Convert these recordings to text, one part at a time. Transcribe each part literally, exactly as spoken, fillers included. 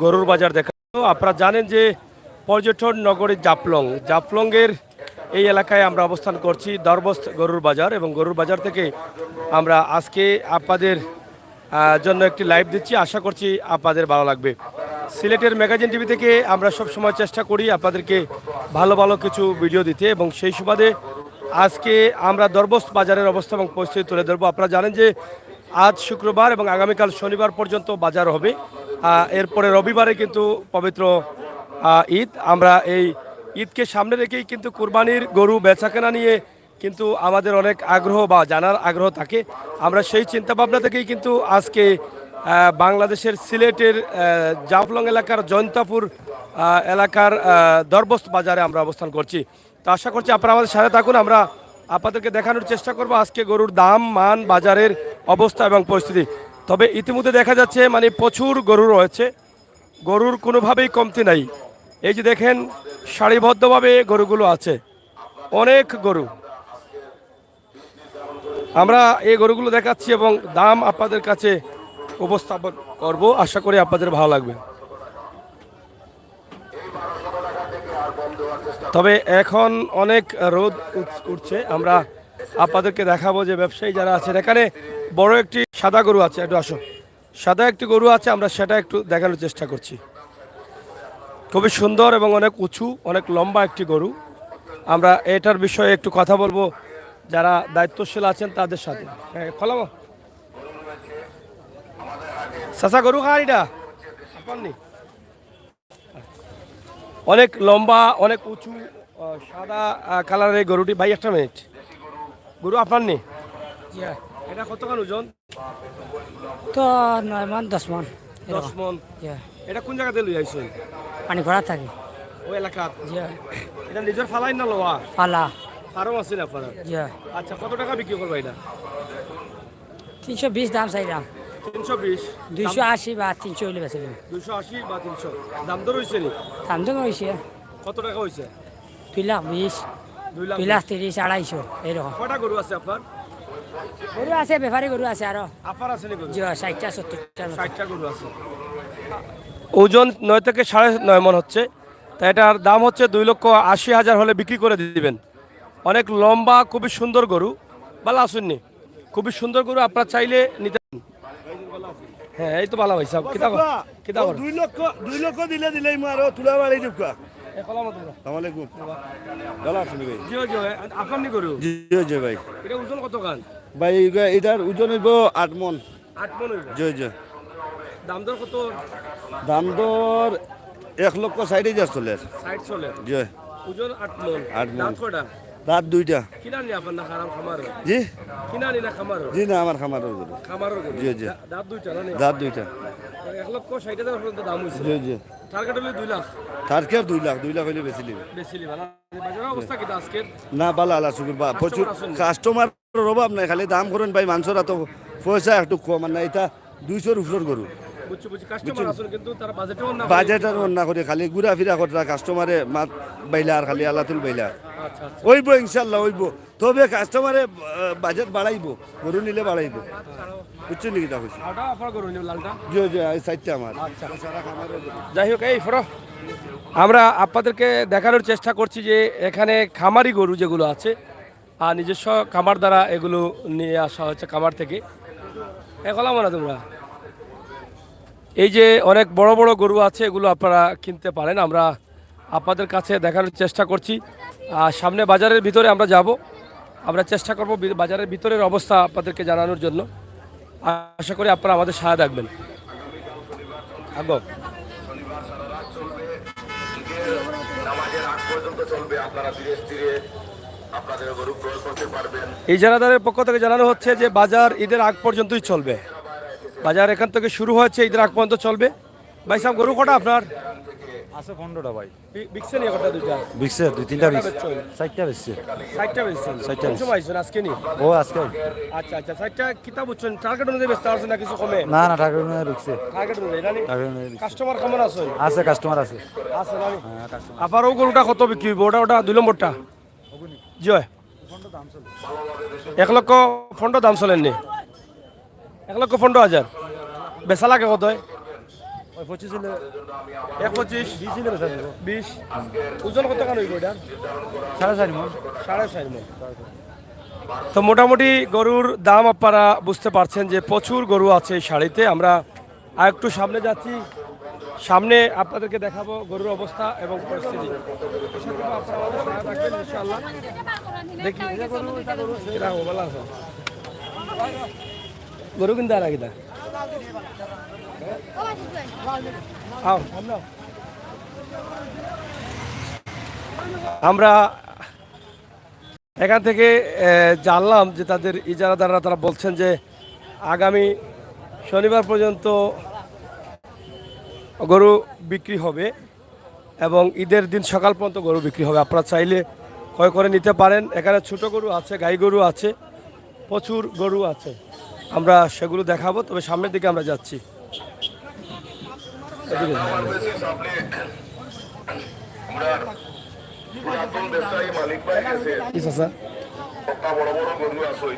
গরুর বাজার দেখাবো। আপনারা জানেন যে পর্যটন নগরী জাফলং, জাফলংয়ের এই এলাকায় আমরা অবস্থান করছি, দরবস্ত গরুর বাজার। এবং গরুর বাজার থেকে আমরা আজকে আপনাদের আহ, জন্য একটি লাইভ দিচ্ছি। আশা করছি আপনাদের ভালো লাগবে। সিলেটের ম্যাগাজিন টিভি থেকে আমরা সব সময় চেষ্টা করি আপনাদেরকে ভালো ভালো কিছু ভিডিও দিতে, এবং সেই সুবাদে আজকে আমরা দরবস্ত বাজারের অবস্থা এবং পরিস্থিতি তুলে ধরবো। আপনারা জানেন যে আজ শুক্রবার এবং আগামীকাল শনিবার পর্যন্ত বাজার হবে। আহ, এরপরে রবিবারে কিন্তু পবিত্র আহ, ঈদ। আমরা এই ঈদকে সামনে রেখেই কিন্তু কুরবানির গরু বেচাকেনা নিয়ে কিন্তু আমাদের অনেক আগ্রহ বা জানার আগ্রহ থাকে। আমরা সেই চিন্তা ভাবনা থেকেই কিন্তু আজকে আহ, বাংলাদেশের সিলেটের আহ, জাফলং এলাকার জৈন্তাপুর আহ, এলাকার আহ, দরবস্ত বাজারে আমরা অবস্থান করছি। তো আশা করছি আপনারা আমাদের সাথে থাকুন। আমরা আপনাদেরকে দেখানোর চেষ্টা করব আজকে গরুর দাম, মান, বাজারের অবস্থা এবং পরিস্থিতি। তবে ইতিমধ্যে দেখা যাচ্ছে, মানে, প্রচুর গরু রয়েছে। গরুর কোনোভাবেই কমতি নাই। এই যে দেখেন, সারিবদ্ধভাবে গরুগুলো আছে, অনেক গরু। আমরা এই গরুগুলো দেখাচ্ছি এবং দাম আপনাদের কাছে উপস্থাপন করব। আশা করি আপনাদের ভালো লাগবে। তবে এখন অনেক রোদ উঠ-, উঠছে। আমরা আপনাদেরকে দেখাবো যে ব্যবসায়ী যারা আছেন, এখানে বড় একটি সাদা গরু আছে, একটু আসো। সাদা একটি গরু আছে, আমরা সেটা একটু দেখানোর চেষ্টা করছি। খুবই সুন্দর এবং অনেক উঁচু, অনেক লম্বা একটি গরু। আমরা এটার বিষয়ে একটু কথা বলবো যারা দায়িত্বশীল আছেন তাদের সাথে। হ্যাঁ, খোলাবো। চাচা, গরু কার ইটা? আপনার নি? অনেক লম্বা, অনেক উঁচু, আহ, সাদা আহ, কালারের এই গরুটি। ভাই, একটা মিনিট, গরু আপনার নি? জি। এটা কতখান ওজন? তো নয় মণ, দশ মণ। দশ মণ। জি। এটা কোন জায়গাতে লই আইছেন? পানি ঘোড়া থাকি। ওই এলাকাত? জি। এটা নিজের ফালাই না লওয়া? ফালা। ফার্ম আছে না আপনার? জি। আচ্ছা, কত টাকা বিক্রি করবা এটা? তিনশো বিশ দাম চাইলাম। তিনশো বিশ? দুইশো আশি বা তিনশো হইলে বেচে দিন। দুইশো আশি বা তিনশো। দাম দর হইছে নি? দাম দর হইছে। কত টাকা হইছে? দুই লাখ বিশ, দুই লাখ দুই লাখ বিশ। তিরিশ, আড়াইশো, এইরকম। কটা গরু আছে আপনার? গরু আছে, ব্যাপারী গরু আছে আরো। আপনার আছে নি গরু? জি, ষাটটা, সত্তরটার মতো। ষাটটা গরু আছে। ওজন নয় থেকে সাড়ে নয় মণ হচ্ছে। তা এটার দাম হচ্ছে দুই লক্ষ আশি হাজার হলে বিক্রি করে দিবেন। অনেক লম্বা, খুবই সুন্দর গরু। ভালা আছইন নি? খুবই সুন্দর গরু, আপনারা চাইলে নিতে পারেন। হ্যাঁ, এই তো ভালা ভাই সাহেব। কিতা কর-, কিতা ও, কর? দুই লক্ষ, দুই লক্ষ দিলে দিলেই মু আরো তুলা বাড়ি দিউক্কা। এ, কলাম তো। আসসালামু আলাইকুম। ভালা আছইন ভাই? জি, জি, ভাই। আপনার নি গরু? জি, জি, ভাই। এটা ওজন কত খান? ভাই, এটা, এটার ওজন হইব আট মণ। আট মণ হইব? জি, জি। দাম দর কত? দাম দর এক লক্ষ ষাট হাজার চলের। ষাট চলের? জি। ওজন আট মণ। আট মণ। দাঁত কয়টা? দাঁত দুইটা। কিনা নি আপনার না খারাপ খামার? জি? কিনা নি না খামার? জি না, আমার খামারর গরু। খামারর গরু? জি, জি। দা-, দাঁত দুইটা না নি? দাঁত দুইটা। এক লক্ষ ষাট হাজার পর্যন্ত দাম হইছে। জি, জি। টার্গেট হইলে দুই লাখ? টার্গেট দুই লাখ, দুই লাখ হইলে বেশি নিবে। বেশি নিবে না? বাজারের অবস্থা কিতা আজকের? না, ভালা, আল্লাহ শুকুর, বা-, প্রচুর কাস্টমার আছইন নি? কাস্টমার অভাব নাই, খালি দাম করইন ভাই, মানষর অত পয়সা একটু কম, আর না, এটা দুইশোর উপরর গরু। বুঝছি, বুঝছি। কাস্টমার বুঝছেন? আছইন, কিন্তু তারা বাজেটও না করে। বাজেট আর অন্য করে, খালি ঘুরাফিরা কররা, কাস্টমারে মাত বাইলা আর খালি আলাতুল বাইলা। আচ্ছা, আচ্ছা। অইবো, ইনশাআল্লাহ অইবো, তবে কাস্টমারে, আহ, বাজেট বাড়াইবো, গরু নিলে বাড়াইবো। বুঝছইন নি কিতা কইছি? ওটা আপনার গরু নি, লালটা? জি, জি, এই সাইডটা আমার। আচ্ছা। যাই হোক, এই ফটো আমরা আপনাদেরকে দেখানোর চেষ্টা করছি যে এখানে খামারি গরু যেগুলো আছে, আর নিজস্ব খামার দ্বারা এগুলো নিয়ে আসা হয়েছে খামার থেকে। এ, খোলা মনে তোমরা? এই যে অনেক বড় বড় গরু আছে, এগুলো আপনারা কিনতে পারেন। আমরা আপনাদের কাছে দেখানোর চেষ্টা করছি। আর সামনে বাজারের ভিতরে আমরা যাব, আমরা চেষ্টা করব বি-, বাজারের ভিতরের অবস্থা আপনাদেরকে জানানোর জন্য। আশা করি আপনারা আমাদের সাথে থাকবেন। আগো। ইজারাদারের পক্ষ থেকে জানানো হচ্ছে যে বাজার ঈদের আগ পর্যন্তই চলবে। বাজার এখান থেকে শুরু হয়েছে, ঈদের আগ পর্যন্ত চলবে। ভাই সাহেব, গরু কটা আপনার? আছে পনেরোটা ভাই। বি-, বিকছে নি একটা দুইটা? বিকছে, দুই তিনটা কয়টা বিকছে। বেচছইন? চারটা বেচছে। চারটা বেচছইন? চারটা কোন বেচছে। সময় আইছইন, আজকে নি? ও, আজকে। আচ্ছা, আচ্ছা, চারটা কিতা বুঝছইন? টার্গেট অনুযায়ী বেচতা পারছইন না কিছু কমে? না, না, টার্গেট অনুযায়ী বিকছে। টার্গেট অনুযায়ী, না নি? টার্গেট অনুযায়ী বিকছে। কাস্টমার কেমন আছইন? আছে, কাস্টমার আছে। আছে, না নি? হ্যাঁ, কাস্টমার। আবার ও গরুটা কত বিক্রি হইব? ওটা, ওটা দুই নম্বরটা? জি অয়। এক লক্ষ পনেরো দাম চলের নি? এক লক্ষ পনেরো হাজার। বেচা লাগে কত অয়? পঁচিশ হইলে এক পঁচিশ, বিশ হইলে বেচা দিব। বিশ। ওজন কত খান হইব এটা? সাড়ে চার মণ। সাড়ে চার মণ। তো মোটামুটি গরুর দাম আপনারা বুঝতে পারছেন যে প্রচুর গরু আছে এই শাড়িতে। আমরা আর একটু সামনে যাচ্ছি, সামনে আপনাদেরকে দেখাবো গরুর অবস্থা এবং পরিস্থিতি। আপনারা আমাদের সাথে থাকবেন ইনশাআল্লাহ। দেখি, এরা ভালো আছে। গরু কিনতে আর আগে দা। আও। আমরা এখান থেকে, এ, জানলাম যে তাদের ইজারাদাররা, তারা বলছেন যে আগামী শনিবার পর্যন্ত গরু বিক্রি হবে এবং ঈদের দিন সকাল পর্যন্ত গরু বিক্রি হবে। আপনারা চাইলে ক্রয় করে নিতে পারেন। এখানে ছোট গরু আছে, গাই গরু আছে, প্রচুর গরু আছে। আমরা সেগুলো দেখাবো, তবে সামনের দিকে আমরা যাচ্ছি। এদিকে যাবো। পুরাতন ব্যবসায়ী মালিক ভাই গেছে। কি চাচা? একটা বড় বড় গরু আছে ওই।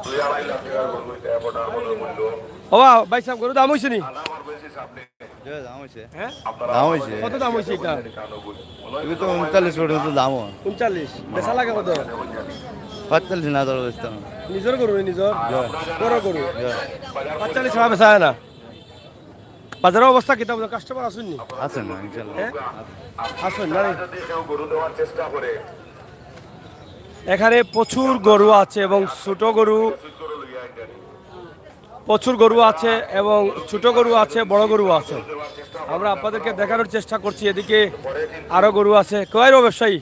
দুই আড়াই লাখ টাকার গরু, এটা এখন আর মনে মূল্য। ও বা-, ভাই সাহেব, গরু দাম হইছে নি? আনা আমার বেশি সামনে। জি, দাম হইছে। হ্যাঁ? দাম হইছে। কত দাম হইছে এটা? এটা তো ঊনচল্লিশ পর্যন্ত দাম হয়। ঊনচল্লিশ? বেচা লাগে কত? পাঁচচল্লিশ না ধরো বেচতাম। নিজের গরু, নিজের? জি। বড় গরু? জি। পাঁচচল্লিশ ছাড়া বেচা যায় না। বাজারের অবস্থা কিতা বুঝো? কাস্টমার আছইন নি? আছে না, ইনশাল্লাহ। হ্যাঁ? আছইন না নি? এখানে প্রচুর গরু আছে এবং ছোট গরু, প্রচুর গরু আছে এবং ছোট গরু আছে, বড় গরু আছে। আমরা আপনাদেরকে দেখানোর চেষ্টা করছি। এদিকে আরো গরু আছে। কেউ আইরো ব্যবসায়ী?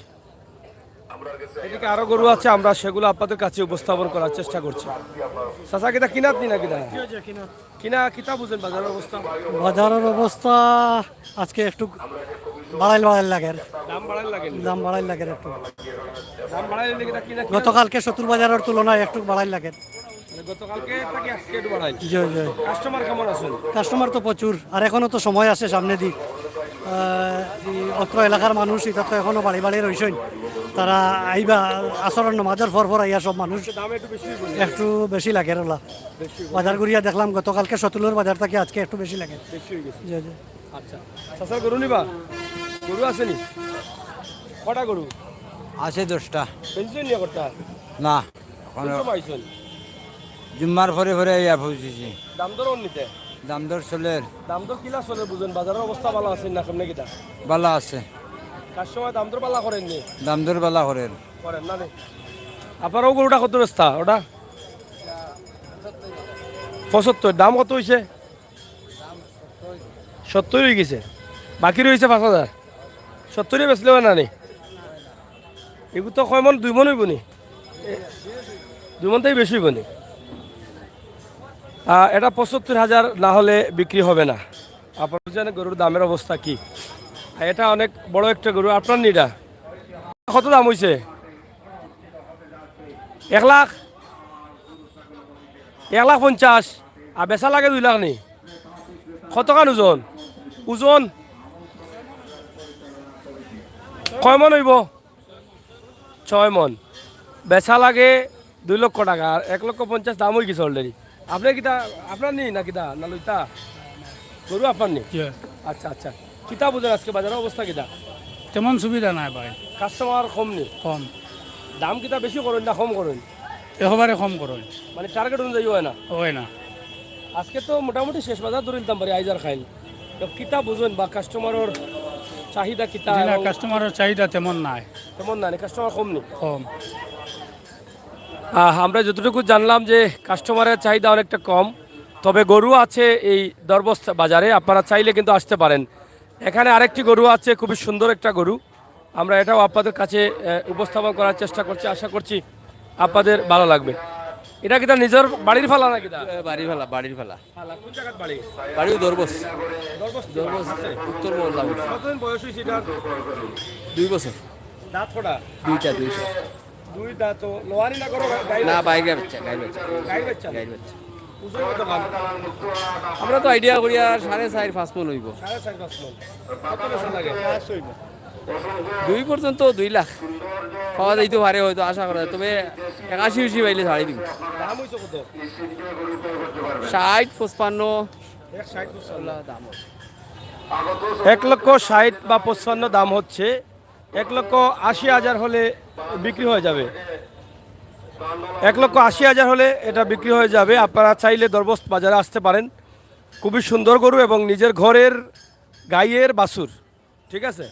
এদিকে আরো গরু আছে, আমরা সেগুলো আপনাদের কাছে উপস্থাপন করার চেষ্টা করছি। চাচা, কিতা কিনাত নি না কিতা? কিনা কিতা বুঝেন বাজারের অবস্থা? বাজারের অবস্থা আজকে একটু বাড়াইল বাড়াইল লাগের। দাম বাড়াইল লাগে নি? দাম বাড়াইল লাগের একটু। দাম বাড়াইল লাগে, কিতা কিনা কিনা? গতকালকে শত্রু বাজারের তুলনায় একটু বাড়াইল লাগের। মানে গতকালকে থাকি আজকে একটু বাড়াইল। জি, জি। কাস্টমার কেমন আছইন? কাস্টমার তো প্রচুর, আর এখনো তো সময় আছে সামনে দি। আহ, এই অত্র এলাকার মানুষ, এটা তো এখনো বাড়ি বাড়ি রইছইন। তারা আইবা আসরর নমাজর পর পর আইয়া সব মানুষ। দাম একটু বেশি হইব নি? একটু বেশি লাগের ওলা। বেশি হইব। বাজার ঘুরিয়া দেখলাম, গতকালকে শতুলর বাজার থাকি আজকে একটু বেশি লাগের। বেশি হয়ে গেছে। জি, জি। আচ্ছা। চাচার গরু নিবা? গরু আছে নি? কটা গরু? আছে দশটা। বেচছইন নি একটা? না, কোন এখনো সময় আইছইন? জুম্মার পরে পরে আইয়া পৌঁছেছি। দাম দর অন নিতে? দাম দর চলের। দাম দর কিলা চলের বুঝেন? বাজারের অবস্থা ভালা আছে না কেমনে কিতা? ভালা আছে। কাস্টমার দাম দর ভালা করেন নি? দাম দর ভালা করের। করের না নি? আপনার ও গরুটা কত বেচতা ওটা? পঁচাত্তর। দাম কত হইছে? সত্তর হয়ে গেছে, বাকি রয়েছে পাঁচ হাজার। সত্তরে বেচলে হয় না নি? এগু তো কয় মণ, দুই মণ হইব নি? এ, দুই মণ তাই বেশি হইব নি? আহ, এটা পঁচাত্তর হাজার না হলে বিক্রি হবে না। আপনারা জানেন গরুর দামের অবস্থা কি? আর এটা অনেক বড় একটা গরু, আপনার নি এটা? কত দাম হইছে? এক লাখ? এক লাখ পঞ্চাশ। আর বেচা লাগে দুই লাখ নি? কতখান ওজন? ওজন কয় মণ হইব? ছয় মণ। বেচা লাগে দুই লক্ষ টাকা, আর এক লক্ষ পঞ্চাশ দাম হয়ে গেছে already। আপনি কিতা, আপনার নি না কিতা, না লইতা? গরু আপনার নি? জি। আচ্ছা, আচ্ছা। কিতা বুঝেন আজকে বাজারের অবস্থা কিতা? তেমন সুবিধা নাই ভাই। কাস্টমার কম নি? কম। দাম কিতা বেশি করেন না কম করেন? একেবারে কম করেন। মানে টার্গেট অনুযায়ী হয় না? হয় না। আজকে তো মোটামুটি শেষ বাজার ধরে নিতাম পারি, আইজ আর খাইল। তো কিতা বুঝেন বা কাস্টমারের চাহিদা কিতা জি না, এবং কাস্টমারের চাহিদা তেমন নাই। তেমন নাই, কাস্টমার কম নি? কম। আহ, আমরা যতটুকু জানলাম যে কাস্টমারের চাহিদা অনেকটা কম, তবে গরু আছে এই দরবস্ত বাজারে, আপনারা চাইলে কিন্তু আসতে পারেন। এখানে আরেকটি গরু আছে, খুবই সুন্দর একটা গরু, আমরা এটাও আপনাদের কাছে, আহ, উপস্থাপন করার চেষ্টা করছি, আশা করছি আপনাদের ভালো লাগবে। এটা কিতা নিজের বাড়ির ফালা নাকি দা? এ, বাড়ির ফালা, বাড়ির ফালা। ফালা, কোন জায়গার বাড়ি? বাড়ি দরবস। দরবস, দরবস, আছে? উত্তর মহল্লা বলছে। কতদিন বয়স হয়েছে এটার? দুই বছর। দাঁত কটা? দুইটা, দুইটা। দুই দাঁত তো লোয়ারি না করো, গাই না, বাচ্চা? বাইরে বাচ্চা, গাই বাচ্চা। গাই বাচ্চা? গাই বাচ্চা। ওজন কত পান? আমরা তো আইডিয়া করি আর সাড়ে চার, পাঁচ মণ হইব। সাড়ে চার, পাঁচ মণ। কত বেচা লাগে? দুই পর্যন্ত দুই লাখ পাওয়া যাইতে পারে হয়তো, আশা করা যায়। তবে একাশি উশি পাইলে ছাড়ি দিব। দাম হইছে কত? ষাট, পঁচপান্ন, এক লক্ষ ষাট বা পঁচপান্ন দাম হচ্ছে। এক লক্ষ আশি হাজার হলে বিক্রি হয়ে যাবে। এক লক্ষ আশি হাজার হলে এটা বিক্রি হয়ে যাবে। আপনারা চাইলে দরবস্ত বাজারে আসতে পারেন। খুবই সুন্দর গরু এবং নিজের ঘরের গাইয়ের বাছুর। ঠিক আছে?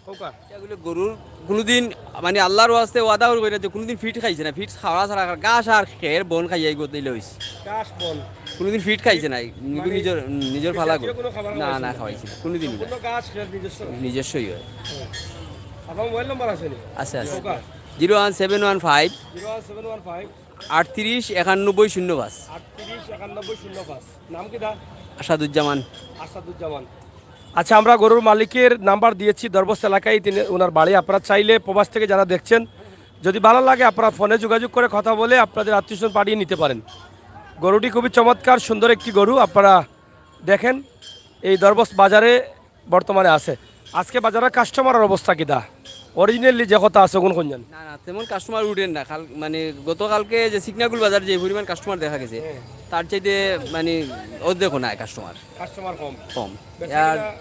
কউক্কা। এগুলো গরুর কোনোদিন, মানে, আল্লাহর ওয়াস্তে ওয়াদা করি না যে কোনোদিন ফিট খাইছে না। ফিট খাওয়া ছাড়া, ঘাস আর খের বন খাইয়া এই গতিলে হইছে। ঘাস বন। কোনোদিন ফিট খাইছে না। নিজের, নিজের ফালা গরু। না, না, খাওয়াইছে না। কোনোদিন না। সম্পূর্ণ ঘাস খের নিজস্ব। নিজস্বই হয়। আপনার মোবাইল নাম্বার আছে নি? আছে, আছে। কউক্কা। Zero one seven one five. Zero one seven one five. আটত্রিশ একানব্বই শূন্য পাঁচ। আটত্রিশ একানব্বই শূন্য পাঁচ। নাম কিতা? আসাদুজ্জামান। আসাদুজ্জামান। আচ্ছা, আমরা গরুর মালিকের নাম্বার দিয়েছি, দরবস্ত এলাকায় তিনি, ওনার বাড়ি। আপনারা চাইলে প্রবাস থেকে যারা দেখছেন, যদি ভালো লাগে, আপনারা ফোনে যোগাযোগ করে কথা বলে আপনাদের আত্মীয় স্বজন পাঠিয়ে নিতে পারেন। গরুটি খুবই চমৎকার, সুন্দর একটি গরু, আপনারা দেখেন। এই দরবস্ত বাজারে বর্তমানে আছে। আজকে বাজারের কাস্টমারের অবস্থা কিতা? অরিজিনালি যে কথা আছে, কোন কোন জান? না, না, তেমন কাস্টমার উঠেন না। কাল, মানে, গতকালকে যে সিগনাগুল বাজার যে পরিমাণ কাস্টমার দেখা গেছে, হ্যাঁ। তার চাইতে, মানে, অর্ধেকও নাই কাস্টমার। কাস্টমার কম। কম। বেচা আর কিনা?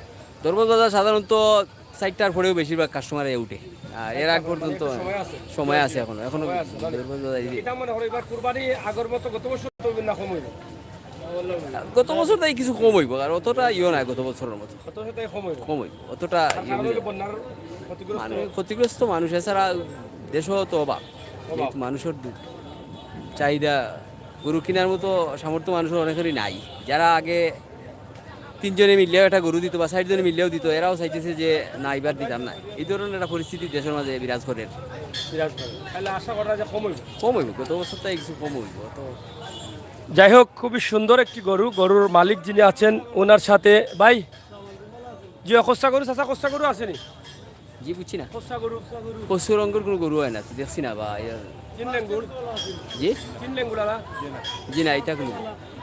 দরবস্ত বাজার সাধারণত চারটার পরেও বেশিরভাগ কাস্টমার এ উঠে। আর এর আগ আচ্ছা, মানে, পর্যন্ত একটা সময় আছে। সময় আছে এখনো, এখনো সময় আছে, মানে, দরবস্ত বাজার এই যে এটা মনে হয় এবার কুরবানি আগের মতো গত বছর তো না কম হইল? গত বছর তাই কিছু কম হইব, আর অতটা ইয়েও নাই গত বছরের মতো। গত বছর তাই কম হইব? কম হইব, অতটা আর ইয়ে কারণ হইল হইল না। বন্যার ক্ষতিগ্রস্ত? মানে, ক্ষতিগ্রস্ত মানুষ, এছাড়া দেশও তো অভাব। অভাব। যেহেতু মানুষের দু-, চাহিদা, গরু কেনার মতো সামর্থ্য মানুষের অনেকেরই নাই। যারা আগে তিনজনে মিললেও একটা গরু দিত বা চারজনে মিললেও দিত, এরাও চাইতেছে যে, "না, এবার দিতাম না।" এই ধরনের একটা পরিস্থিতি দেশের মাঝে বিরাজ করে। বিরাজ করে। তাহলে আশা করা যায় কম হইব? কম হইব, গত বছর তাই কিছু কম হইব। তো যাই হোক, খুবই সুন্দর একটি গরু। গরুর মালিক যিনি আছেন, ওনার সাথে, ভাই, জি, খোসা গরু, চাচা, খোসা গরু আছে নি? জি, বুঝছি না। খোসা গরু। খোসা রঙের কোনো গরু হয় না, তো দেখছি না বা, ইয়া। তিন লেঙ্গুর? জি? তিন লেঙ্গুর আলা? জি না, এটা কোনো।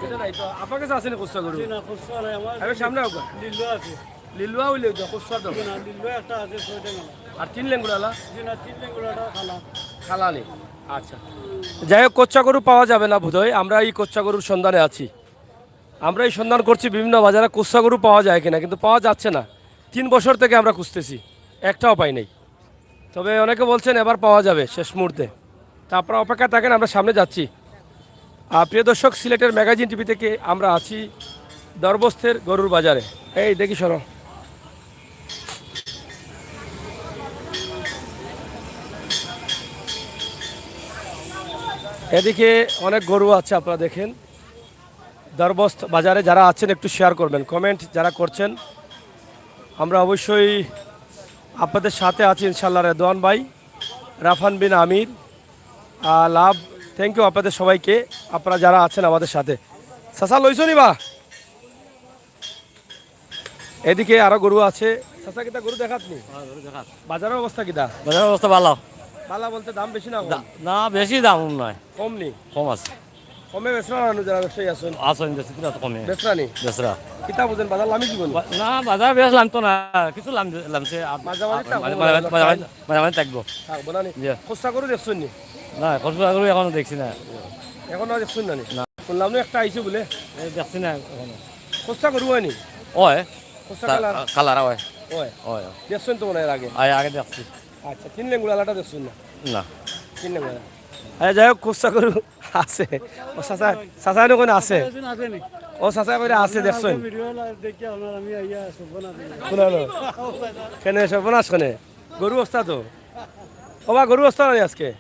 এটা নাই তো। আপনার কাছে আছে নি খোসা গরু? জি না, খোসা নাই আমার। আরে সামনে হোক। লিল্লু আছে। লিল্লুয়া হইলে তো খোসা তো। জি না, লিল্লুয়া একটা আছে, ছয়টা গেল। আর তিন লেঙ্গুর আলা? জি না, তিন লেঙ্গুর আলা খালা। খালা নেই। আচ্ছা। যাই হোক, খোসা গরু পাওয়া যাবে না বোধহয়। আমরা এই খোসা গরুর সন্ধানে আছি। আমরা এই সন্ধান করছি বিভিন্ন বাজারে, খোসা গরু পাওয়া যায় কিনা, কিন্তু পাওয়া যাচ্ছে না। তিন বছর থেকে আমরা খুঁজতেছি, একটাও পাই নাই। তবে অনেকে বলছেন এবার পাওয়া যাবে শেষ মুহূর্তে। তা আপনারা অপেক্ষায় থাকেন, আমরা সামনে যাচ্ছি। আহ, প্রিয় দর্শক, সিলেটের ম্যাগাজিন টিভি থেকে আমরা আছি দরবস্তের গরুর বাজারে। এই দেখি, সরো। এদিকে অনেক গরু আছে, আপনারা দেখেন। দরবস্ত বাজারে যারা আছেন একটু শেয়ার করবেন, কমেন্ট যারা করছেন, আমরা অবশ্যই আপনাদের সাথে আছি ইনশাআল্লাহ। রেদওয়ান ভাই, রাফান বিন আমির, আহ, লাভ, থ্যাংক ইউ আপনাদের সবাইকে, আপনারা যারা আছেন আমাদের সাথে। চাচা লইছো নি বা? এদিকে আরো গরু আছে। চাচা, কিতা গরু দেখাত নি? হ্যাঁ, গরু দেখাত। বাজারের অবস্থা কিতা? বাজারের অবস্থা ভালো। ভালো বলতে দাম বেশি না কম? দা-, না, বেশি দাম নাই। কম নি? কম আছে। কমে বেচরা না, যারা ব্যবসায়ী আছেন? আছেন, বেশি কিনা তো কমে। বেচরা নি? বেচরা। কিতা বুঝেন, বাজার লামি জীবন? বা-, না, বাজার বেশ লামতো না, কিছু লাম-, লামছে। আর মাঝামাঝি থাকবো, মাঝে, মাঝে, মাঝে, মাঝে, মাঝে, মাঝে থাকবো। থাকবো না নি? জি। খোসা গরু দেখছেন নি? না, খোসা গরু এখনো দেখছি না। এখনো দেখছেন না নি? না। শুনলাম না একটা আইছে বলে। এই দেখছি না এখনো। খোসা গরু হয়নি? ওই। খোসা কা-, কালার? কালার হয়। ওই। ওই। দেখছেন তো মনে হয় এর আগে? আগে, আগে দেখছি। আচ্ছা, তিন লেঙ্গুর আলাটা দেখছেন না? না। তিন লেঙ্গুর আলা। আরে যাই হোক, খোসা গরু আছে। ও চাচা, চাচা এনে কোন আছে? ও চাচা কইরা আছে, দেখছেন? কোন হলো? কেন সর্বনাশ কেন? গরু অবস্থা তো। ও বা, গরু অবস্থা নাই আজকে।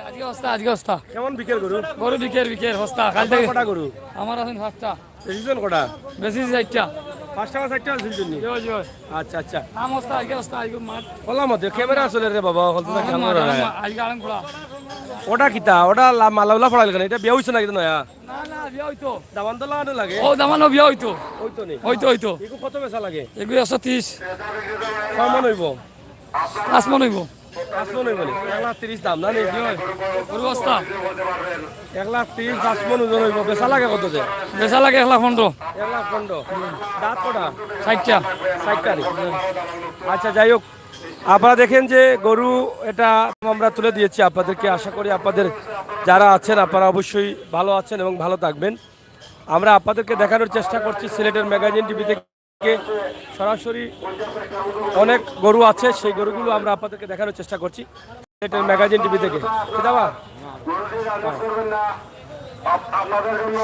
আজকে অবস্থা, আজকে অবস্থা। কেমন বিকেল গরু? গরু বিকেল, বিকেল অবস্থা। কাল আপনার থেকে কটা গরু? আমার আছেন পাঁচটা। বেশি জন কটা? বেশি চারটা। পাঁচটা বা চারটা আছে জন্য? জি, জি। আচ্ছা, আচ্ছা। আম অবস্থা, আজকে অবস্থা, আজকে মাঠ। ওলা মতে ক্যামেরা চলে রে বাবা, হলতে আমার খেয়াল মাঠ, করে আমার না। মা-, আজকে আরাম করা। ওটা কিতা? ওটা লা-, মালা উলা পড়াইল কেন? এটা বিয়া হইছে না কিন্তু নয়া? না, না, বিয়া হইতো। দামান তো লাগানো লাগে। ও, দামান ও বিয়া হইতো। হইতো নি? হইতো, হইতো। এগু কত বেচা লাগে? এগু একশো তিরিশ। কয় মন হইব? পাঁচ মন হইব। পাঁচ মন হইব নি? এক লাখ তিরিশ দাম, না নি? জি ভাই। গরু অবস্থা? এক লাখ তিরিশ, পাঁচ মন ওজন হইব। বেচা লাগে কত দে? বেচা লাগে এক লাখ পনেরো। এক লাখ পনেরো। দাঁত কটা? চারটা। চারটা নি? আচ্ছা, যাই হোক, আপনারা দেখেন যে গরু এটা আমরা তুলে দিয়েছি আপনাদেরকে। আশা করি আপনাদের যারা আছেন, আপনারা অবশ্যই ভালো আছেন এবং ভালো থাকবেন। আমরা আপনাদেরকে দেখানোর চেষ্টা করছি সিলেটের ম্যাগাজিন টিভি থেকে সরাসরি অনেক গরু আছে, সেই গরুগুলো আমরা আপনাদেরকে দেখানোর চেষ্টা করছি সিলেটের ম্যাগাজিন টিভি থেকে। কিতাবা? আপনাদের জন্য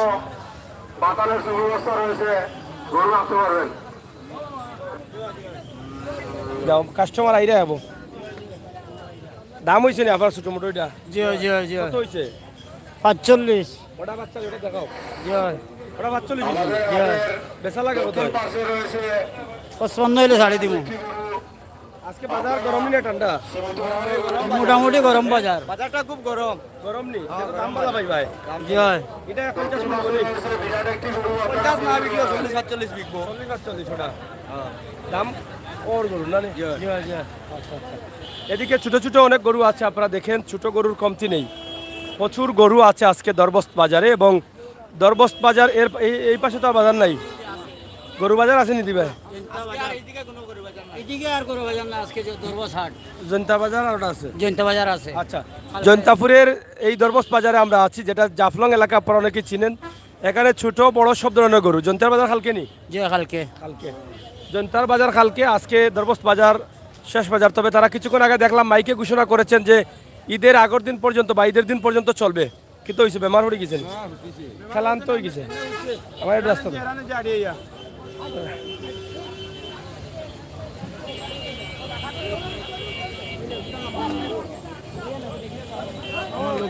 বাতানোর সুব্যবস্থা রয়েছে, গরু রাখতে পারবেন। যাও, কাস্টমার আইরা যাবো। দাম হইছে না আপনার ছোট মোটো এটা? জি অয়, জি অয়, জি অয়। কত হইছে? পাঁচচল্লিশ। ওটা বাচ্চা, ওটা দেখাও। জি অয়। ওটা পাঁচচল্লিশ হইছে। জি অয়। বেচা লাগে কত হয়? পঁচপান্ন হইলে ছাড়ি দিমু। আজকে বাজার গরম না ঠান্ডা? মোটামুটি গরম বাজার। বাজারটা খুব গরম। গরম নি? হ্যাঁ, এটা তো দাম বালা ভাই, ভাই। জি অয়। এটা পঞ্চাশ মন বলি। পঞ্চাশ না বিকলে চল্লিশ সাতচল্লিশ বিকবো। চল্লিশ সাতচল্লিশ ওটা। হ্যাঁ। দাম ওর গরু না নি? জি অয়। জি অয়, জি অয়। আচ্ছা, আচ্ছা। এদিকে ছোট ছোট অনেক গরু আছে, আপনারা দেখেন, ছোট গরুর কমতি নেই। প্রচুর গরু আছে আজকে দরবস্ত বাজারে, এবং দরবস্ত বাজার এর এই, এই পাশে তো আর বাজার নাই। গরু বাজার আছে নি দিবা? এদিকে আর গরু বাজার না, আজকে যে দরবস্ত হাট। জৈন্তা বাজার আর ওটা আছে? জৈন্তা বাজার আছে। আচ্ছা, জৈন্তাপুরের এই দরবস্ত বাজারে আমরা আছি, যেটা জাফলং এলাকা, আপনারা অনেকেই চিনেন। এখানে ছোট বড় সব ধরনের গরু। জৈন্তার বাজার কালকে নি? জি, কালকে। কালকে। জৈন্তার বাজার কালকে, আজকে দরবস্ত বাজার শেষ বাজার। তবে তারা কিছুক্ষণ আগে দেখলাম মাইকে ঘোষণা করেছেন যে ঈদের আগের দিন পর্যন্ত বা ঈদের দিন পর্যন্ত চলবে। কিন্তু হইছে, বেমার পড়ি গেছেন? খেলান্ত হয়ে গেছে। আমার একটু রাস্তা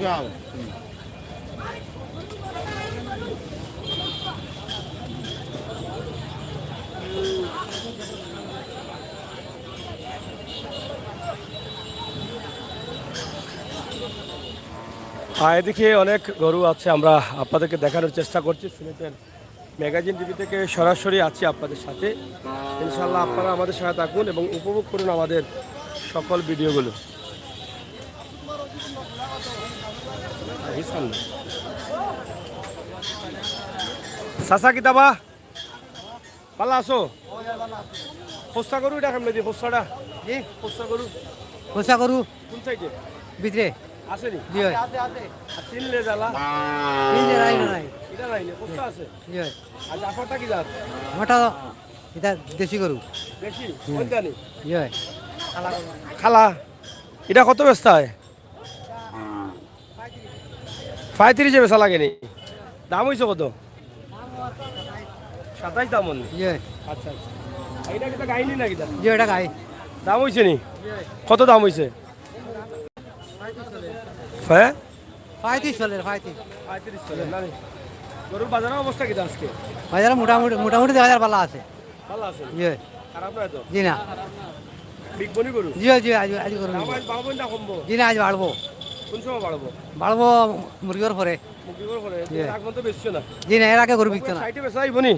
দাও। আর এদিকে অনেক গরু আছে, আমরা আপনাদেরকে দেখানোর চেষ্টা করছি সিলেটের ম্যাগাজিন টিভি থেকে সরাসরি আছি আপনাদের সাথে। ইনশাআল্লাহ আপনারা আমাদের সাথে থাকুন এবং উপভোগ করুন আমাদের সকল ভিডিওগুলো। চাচা কিতাবা? ভালা আছো? খোসা গরু এটা কেমনে দি? খোসাটা? জি? খোসা গরু? খোসা গরু? কোন সাইডে? ভিতরে। আছে নি? জি অয়। আর তিন লে জ্বালা? তিন লে নাই, নাই। এটা নাই নি? খোসা আছে? জি অয়। আচ্ছা, আপনারটা কি জাত? আমারটা এটা দেশি গরু। দেশি? হুম। কোনটা নি? জি অয়। খালা। এটা কত বেচতা অয়? পঁয়ত্রিশে বেচা লাগে নি? দাম হইছে কত? সাতাইশ দাম অনলি? জি অয়। আচ্ছা, আচ্ছা। আর এটা কিতা গাই নি না কিতা? জি, এটা গাই। দাম হইছে নি? কত দাম হইছে? হ্যাঁ? পঁয়ত্রিশ চলে, পঁয়ত্রিশ। পঁয়ত্রিশ চলে, না নি? গরুর বাজারের অবস্থা কিতা আজকে? বাজারে মোটামুটি, মোটামুটি দেখা যার ভালা আছে। ভালা আছে? জি। খারাপ নায় তো? জি না। বিগ বনি গরু? জি, জি, আজ, আজ গরু দাম নিব। আজ বাড়বো না কমবো? জি না, আজ বাড়বো। কোন সময় বাড়বো? বাড়বো মুরগির পরে। মুরগির পরে? জি। এর আগ পর্যন্ত বেচছো না? জি না, এর আগে গরু বিকতো না। ষাইটে বেচা অইবো নি?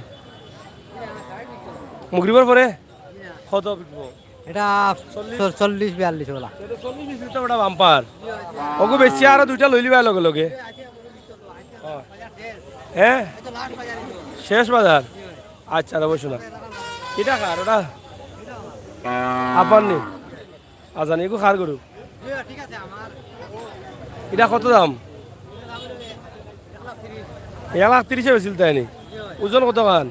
মুরগির পরে? কত বিকবো? এটা চল্লিশ? চল্লিশ বিয়াল্লিশ ওলা। এটা চল্লিশ বিশ লিটার ওটা বাম্পার। ওগু বেশি আরো দুইটা লইলিবা লগে লগে। হ্যাঁ? শেষ বাজার? আচ্ছা, রে বসো না। এটা কার ওটা? আপার নি? আচ্ছা, নি, এগু কার গরু? এটা কত দাম? এক লাখ তিরিশে বেচিল তাই নি? ওজন কত খান?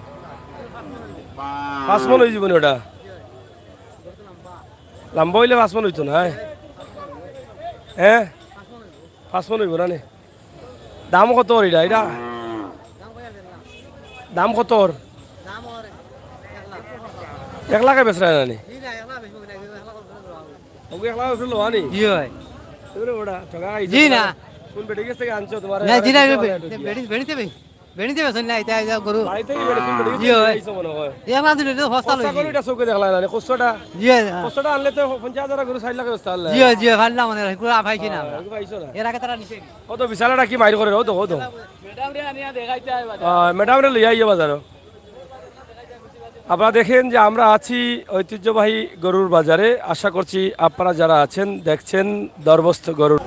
পাঁচ মন হয়ে যাবো নি ওটা? লম্বা হইলে পাঁচ মন হইতো না, হ্যাঁ? হ্যাঁ? পাঁচ মন হইব না নি? দাম কত ওর এটা? এটা দাম কত ওর? এক লাখে বেচরা না নি? ওকে এক লাখ বেচরা লওয়া নি? জি ভাই। এবারে ওটা ঠগা খাইছে জি না। তোমার। কোন বেটি গেছ থেকে আনছো তোমার? না, জি না, আরে বেটি, বেটি, বেটি দেবে। বেটি দেবে, শুনলে এটা, এটা গরু। বাড়ি থেকে বেটি, তুমি বেটি জি গেছ হয়। আইছো মনে হয়। এ আমার দুটো তো সস্তা খোসা লইছি। গরু এটা চোখে দেখলা না নি? খোসাটা, জি হয়। খোসাটা আনলে তো পঞ্চাশ হাজার গরু চার লাখে বেচতে পারলে। জি হয়, জি হয়, পারলাম মানে, পুরো পাইছি না হ্যাঁ, আমরা। এগুলো পাইছো না। এর আগে তারা নিছে। ও তো বিশাল একটা কি মাইর করে, ও তো, ও তো। ম্যাডাম রে আনিয়া দেখাইতে হয় বাজার। আহ, ম্যাডাম রে লইয়া আইয়া বাজারও। আপনারা দেখেন যে আমরা আছি ঐতিহ্যবাহী গরুর বাজারে। আশা করছি আপনারা যারা আছেন, দেখছেন দরবস্ত গরুর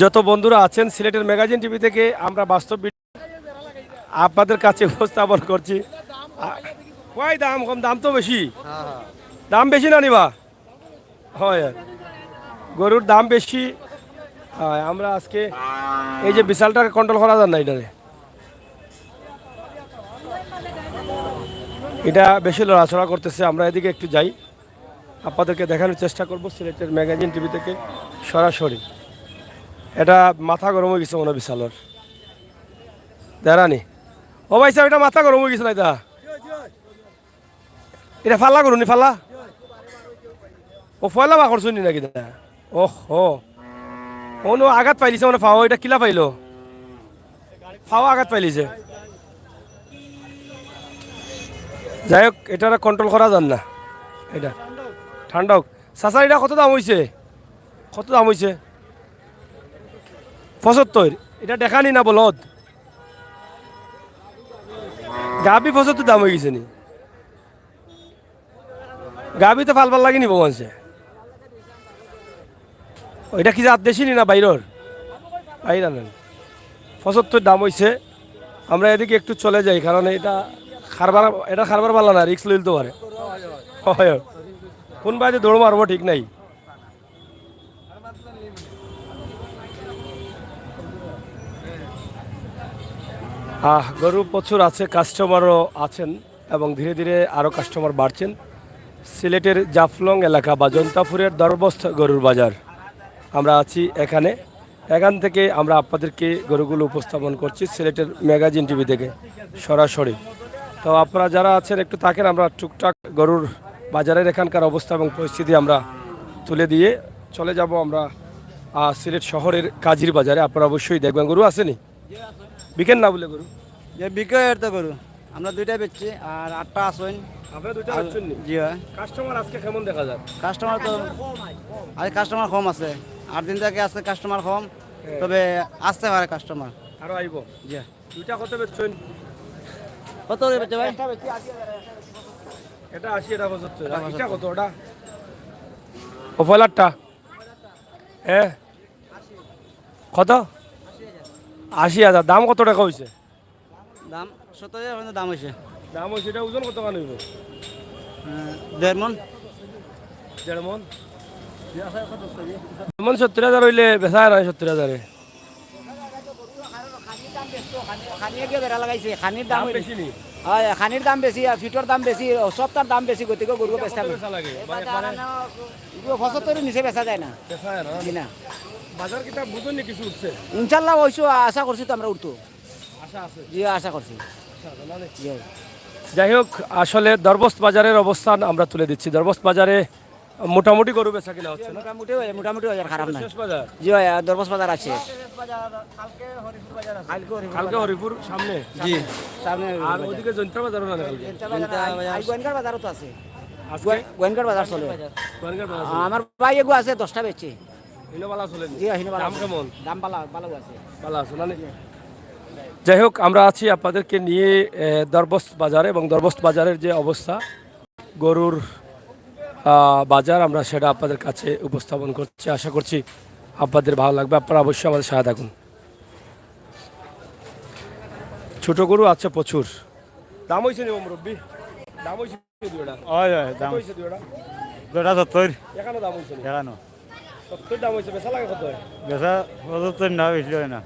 যত বন্ধুরা আছেন সিলেটের ম্যাগাজিন টিভি থেকে আমরা বাস্তব ভিডিও আপনাদের কাছে উপস্থাপন করছি। আ, কই দাম কম, দাম তো বেশি। হ্যাঁ, হ্যাঁ। দাম বেশি না নিবা? হয়, হয়। গরুর দাম বেশি। হয়, আমরা আজকে এই যে বিশালটাকে কন্ট্রোল করা যায় না এটারে। এটা বেশি লড়াচড়া করতেছে, আমরা এদিকে একটু যাই, আপনাদেরকে দেখানোর চেষ্টা করব সিলেটের ম্যাগাজিন টিভি থেকে সরাসরি। এটা মাথা গরম হয়ে গেছে মনে হয় বিশালর। দেরানি, ও ভাই সাহেব, এটা মাথা গরম হয়ে গেছে না এটা? এটা ফালা করুন, ফালা। ও ফয়লা বা করছুন নি নাকি দা? ওহ হো। অনু আঘাত পাইলিছে মানে ফাও, এটা কিলা পাইলো? ফাও আঘাত পাইলিছে। যাই হোক, এটা কন্ট্রোল করা যান না। এটা ঠান্ডা হোক। চাচা, এটা কত দাম হইছে? কত দাম হইছে? পঁচাত্তর। এটা দেখানি না বলদ? গাবি পঁচাত্তর দাম হয়ে গেছে নি? গাবি তো ফালবার লাগি নিব মানছে। ওইটা কি জাত দেশি নি না বাইরর? বাইর আনেন। পঁচাত্তর দাম হইছে। আমরা এদিকে একটু চলে যাই, কারণ এটা কারবার, এটা কারবার ভালো না, রিস্ক লইতে পারে। হয়, হয়। কোন বাজে দৌড় মারবো ঠিক নাই। আহ, গরু প্রচুর আছে, কাস্টমারও আছেন এবং ধীরে ধীরে আরও কাস্টমার বাড়ছেন। সিলেটের জাফলং এলাকা বা জৈন্তাপুরের দরবস্ত গরুর বাজার, আমরা আছি এখানে। এখান থেকে আমরা আপনাদেরকে গরুগুলো উপস্থাপন করছি সিলেটের ম্যাগাজিন টিভি থেকে সরাসরি। তো আপনারা যারা আছেন একটু থাকেন, আমরা টুকটাক গরুর বাজারের এখানকার অবস্থা এবং পরিস্থিতি আমরা তুলে দিয়ে চলে যাব আমরা, আহ, সিলেট শহরের কাজির বাজারে। আপনারা অবশ্যই দেখবেন, গরু আসেনি? বিকেন না বলে গরু? যে বিকে এর তো গরু, আমরা দুইটা বেচছি আর আটটা আসইন। আপনারা দুইটা আর বেচছেন নি? জি হয়। কাস্টমার আজকে কেমন দেখা যায়? কাস্টমার তো আজ কাস্টমার কম আছে, আট দিন থেকে আজকে কাস্টমার কম। হ্যাঁ। তবে আসতে পারে কাস্টমার। আরো আইব? জি। দুইটা কত বেচছেন? কত করে বেচছে ভাই? এটা আশি, এটা পঁচাত্তর। এটা এটা পঁচাত্তর। কত ওটা? ও ফয়লারটা? হ্যাঁ। কত? আশি হাজার। দাম কত টাকা হইছে? দাম সত্তর হাজার পর্যন্ত দাম হইছে। দাম হইছে, এটা ওজন কত খান হইব? আহ, দেড় মন। দেড় মন? দেড় মন সত্তর হাজার হইলে বেচা আর হয় সত্তর হাজারে। খানিয়ে গিয়ে বেড়া লাগাইছে, খানির দাম দাম হইলে বেশি নি? হয়, খানির দাম বেশি, আর ফিটর দাম বেশি, সবটার দাম বেশি, গতিকে গরু এটা বেচতে কত হবে। বেচা লাগে? মানে, মানে এগুলো পঁচাত্তরের নিচে বেচা যায় না। বেচা যায় না? জি না। বাজার কিতা বুঝুন নি কিছু উঠছে? ইনশাল্লাহ অইছে, আশা করছি তো আমরা উঠতো। আশা আছে? জি, আশা করছি। আশা আছে, মানে জি। যাই হোক, আসলে দরবস্ত বাজারের অবস্থান আমরা তুলে দিচ্ছি। দরবস্ত বাজারে মোটামুটি গরু বেচা কিনা হচ্ছে না? মোটামুটি হয়, মোটামুটি হয়, আর খারাপ না। শেষ বাজার? জি ভাই, আর দরবস্ত বাজার আছে। কালকে হরিপুর সামনে? জি। সামনে আর হরিপুর বাজার। ওদিকে জৈন্তা বাজারও না কালকে? জৈন্তা বাজার জৈন্তা আই-, বাজার। আই গোয়েনকার বাজারও তো আছে। আজকে? গোয়ে-, গোয়েনকার বাজার চলে। গোয়েনকার বাজার চলে। আমার ভাই এগু আছে দশটা বেচছে। হিনো বালা চলে নি? জি, হিনো বালা দাম আছে। কেমন? দাম বালা, বালা আছে। বালা আছে না নি? যাই হোক, আমরা আছি আপনাদেরকে নিয়ে, এ, দরবস্ত বাজারে এবং দরবস্ত বাজারের যে অবস্থা, গরুর, আহ, বাজার, আমরা সেটা আপনাদের কাছে উপস্থাপন করছি। আশা করছি আপনাদের ভালো লাগবে। আপনারা অবশ্যই আমাদের সাথে থাকুন। ছোট গরু আছে প্রচুর। দাম হইছে নি মুরব্বি? দাম হইছে নি দুইটা? হয়, হয়, কত দাম হইছে দুইটা? দুইটা সত্তর। এখানো দাম হইছে নি? এখানো। সত্তর দাম হইছে, বেচা লাগে কত হয়? বেচা পঁচাত্তর না, বেশি হয় না।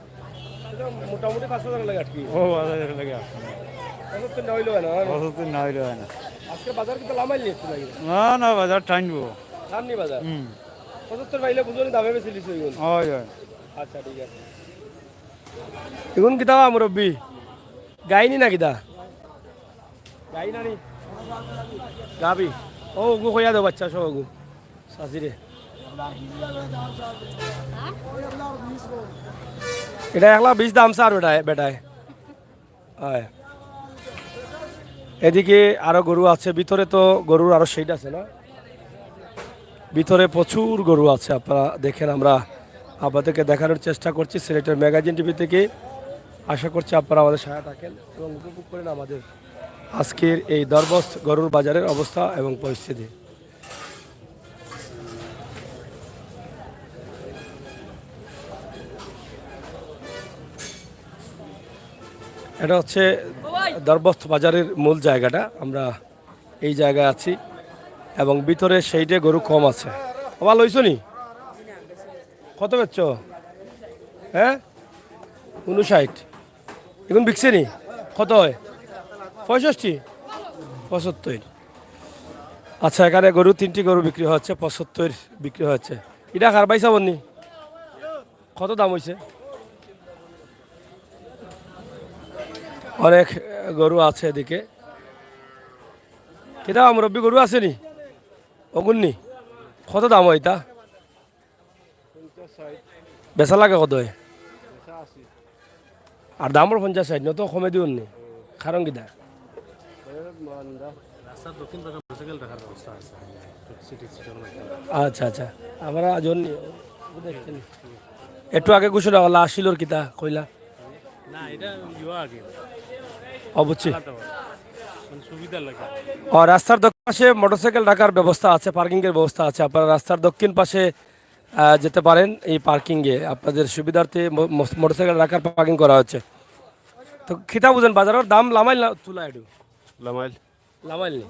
এটা মোটামুটি পাঁচ হাজার লাগে আর কি। ও, পাঁচ হাজার লাগে আর কি। পঁচাত্তর না হইলে হয় না, হয় না? পঁচাত্তর না হইলে হয় না। আজকে বাজার কিন্তু লামাইল নি একটু লাগে? না, না, বাজার টানবো। টাননি বাজার? হুম। পঁচাত্তর পাইলে বুঝুন দামে বেশি লিচু হইব। হয়, হয়। আচ্ছা, ঠিক আছে। এখন কিতা বা মুরব্বি? গাইনি না কিতা? গাই না নি? গাবি। ও, ওগু কইয়া দেও বাচ্চা সব ওগু। সাজিরে। এটা এক লাখ বিশ দাম স্যার বেটায়, বেটায়। হয়। এদিকে আরো গরু আছে, ভিতরে তো গরুর আরো শেড আছে না? ভিতরে প্রচুর গরু আছে, আপনারা দেখেন, আমরা আপনাদেরকে দেখানোর চেষ্টা করছি সিলেটের ম্যাগাজিন টিভি থেকে। আশা করছি আপনারা আমাদের সাথে থাকেন এবং উপভোগ করেন আমাদের আজকের এই দরবস্ত গরুর বাজারের অবস্থা এবং পরিস্থিতি। এটা হচ্ছে দরবস্ত বাজারের মূল জায়গাটা। আমরা এই জায়গায় আছি এবং ভিতরে শেডে গরু কম আছে। বাবা, লইছো নি? কত বেচছো? হ্যাঁ, উনষাট। এখন বিকছে নি? কত হয়? পঁয়ষট্টি। পঁচাত্তর। আচ্ছা, এখানে গরু, তিনটি গরু বিক্রি হচ্ছে, পঁচাত্তর বিক্রি হচ্ছে। ইটা কার ভাই সাবনি? কত দাম হইছে? অনেক, আহ, গরু আছে এদিকে। কিতা মুরব্বি, গরু আছে নি? অগুন নি? কত দাম হয় ইতা? বেচা লাগে কত হয়? আর দামর পঞ্চাশ ষাট, নত কমে দিউন নি? কারণ কিতা? রাস্তার দক্ষিণ পাশে মোটরসাইকেল রাখার ব্যবস্থা আছে। সিটি, সিটি অনেক। আচ্ছা, আচ্ছা। আমরা আজ অন্য দেখছেন। একটু আগে ঘোষণা করলা, আসিলর কিতা কইলা? না, এটা ইয়ে আগে। ও, বুঝছি। আলাদা হয়। মানে সুবিধা লাগে। ও, রাস্তার দক্ষিণ পাশে মোটরসাইকেল রাখার ব্যবস্থা আছে, পার্কিং এর ব্যবস্থা আছে। আপনারা রাস্তার দক্ষিণ পাশে, আহ, যেতে পারেন এই পার্কিং এ। আপনাদের সুবিধার্থে মো-, মো-, মোটরসাইকেল রাখার পার্কিং করা হচ্ছে। তো কিতা বুঝেন, বাজারর দাম লামাইল না তুলা একটু? লামাইল। লামাইল নি?